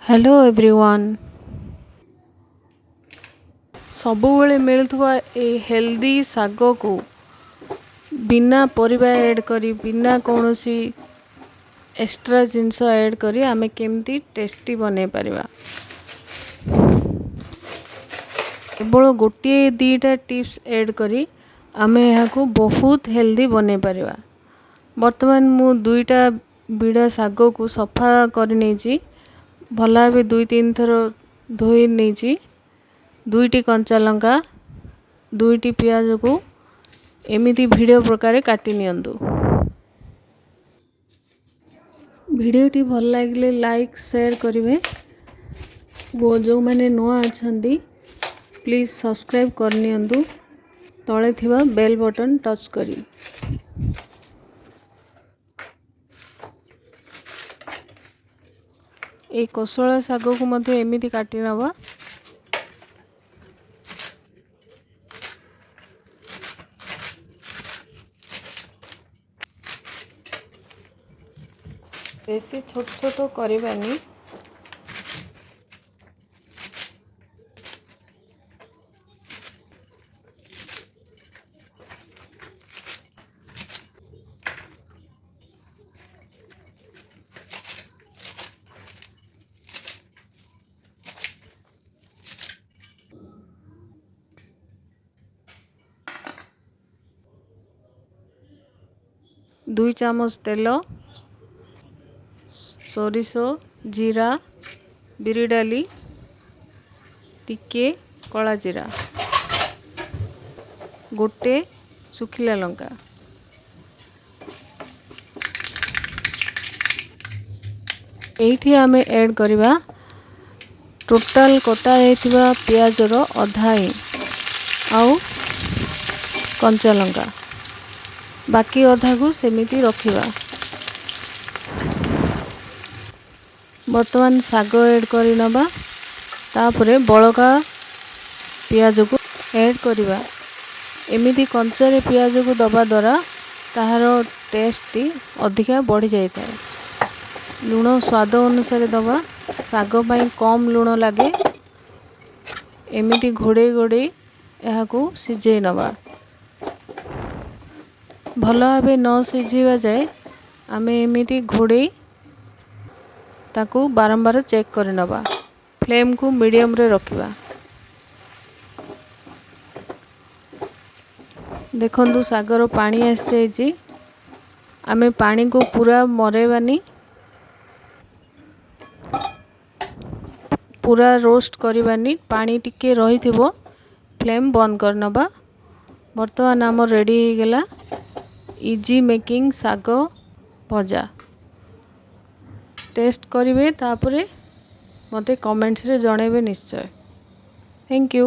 Hello everyone. ସବୁବେଳେ ମିଳୁଥିବା ଏଇ ହେଲ୍ଦି ଶାଗକୁ ବିନା ପରିବା ଏଡ଼୍ କରି, ବିନା କୌଣସି ଏକ୍ସଟ୍ରା ଜିନିଷ ଏଡ଼୍ କରି ଆମେ କେମିତି ଟେଷ୍ଟି ବନେଇ ପାରିବା, କେବଳ ଗୋଟିଏ ଦୁଇଟା ଟିପ୍ସ ଏଡ଼୍ କରି ଆମେ ଏହାକୁ ବହୁତ ହେଲ୍ଦି ବନେଇ ପାରିବା। ବର୍ତ୍ତମାନ ମୁଁ ଦୁଇଟା ବିଡ଼ା ଶାଗକୁ ସଫା କରିନେଇଛି, ଭଲ ଭାବେ 2-3 ଥର ଧୋଇ ନେଇଛି। ଦୁଇଟି କଞ୍ଚା ଲଙ୍କା, ଦୁଇଟି ପିଆଜକୁ ଏମିତି ଭିଡ଼ିଓ ପ୍ରକାରେ କାଟି ନିଅନ୍ତୁ। ଭିଡ଼ିଓଟି ଭଲ ଲାଗିଲେ ଲାଇକ୍ ସେୟାର କରିବେ। ଯେଉଁମାନେ ନୂଆ ଅଛନ୍ତି ପ୍ଲିଜ୍ ସବସ୍କ୍ରାଇବ୍ କରିନିଅନ୍ତୁ ତଳେ ଥିବା ବେଲ୍ ବଟନ୍ ଟଚ୍ କରି। ଏଇ କୋଶଳା ଶାଗକୁ ମଧ୍ୟ ଏମିତି କାଟି ନେବା। ବେଶୀ ଛୋଟ ଛୋଟ କରିବାନି। 2 ଚାମଚ ତେଲ, ସୋରିଷ, ଜିରା, ବିରି ଡାଲି, ଟିକେ କଳା ଜିରା, ଗୋଟେ ଶୁଖିଲା ଲଙ୍କା। ଏଇଠି ଆମେ ଏଡ଼୍ କରିବା ଟୋଟାଲ୍ କଟା ହେଇଥିବା ପିଆଜର ଅଧା ହିଁ ଆଉ କଞ୍ଚା ଲଙ୍କା, ବାକି ଅଧାକୁ ସେମିତି ରଖିବା। ବର୍ତ୍ତମାନ ଶାଗ ଏଡ଼୍ କରିନେବା, ତାପରେ ବଳକା ପିଆଜକୁ ଏଡ଼୍ କରିବା। ଏମିତି କଞ୍ଚାରେ ପିଆଜକୁ ଦେବା ଦ୍ୱାରା ତାହାର ଟେଷ୍ଟଟି ଅଧିକା ବଢ଼ିଯାଇଥାଏ। ଲୁଣ ସ୍ୱାଦ ଅନୁସାରେ ଦେବା, ଶାଗ ପାଇଁ କମ୍ ଲୁଣ ଲାଗେ। ଏମିତି ଘୋଡ଼େଇ ଘୋଡ଼େଇ ଏହାକୁ ସିଝେଇ ନେବା। ଭଲ ଭାବେ ନ ସିଝିବା ଯାଏ ଆମେ ଏମିତି ଘୋଡ଼େଇ ତାକୁ ବାରମ୍ବାର ଚେକ୍ କରିନେବା। ଫ୍ଲେମ୍କୁ ମିଡ଼ିୟମ୍ରେ ରଖିବା। ଦେଖନ୍ତୁ ଶାଗର ପାଣି ଆସିଯାଇଛି। ଆମେ ପାଣିକୁ ପୁରା ମରେଇବାନି, ପୁରା ରୋଷ୍ଟ କରିବାନି, ପାଣି ଟିକେ ରହିଥିବ। ଫ୍ଲେମ୍ ବନ୍ଦ କରିନେବା। ବର୍ତ୍ତମାନ ଆମର ରେଡ଼ି ହେଇଗଲା ଇଜି ମେକିଂ ଶାଗ ଭଜା। ଟେଷ୍ଟ କରିବେ, ତାପରେ ମୋତେ କମେଣ୍ଟସରେ ଜଣାଇବେ ନିଶ୍ଚୟ। Thank you.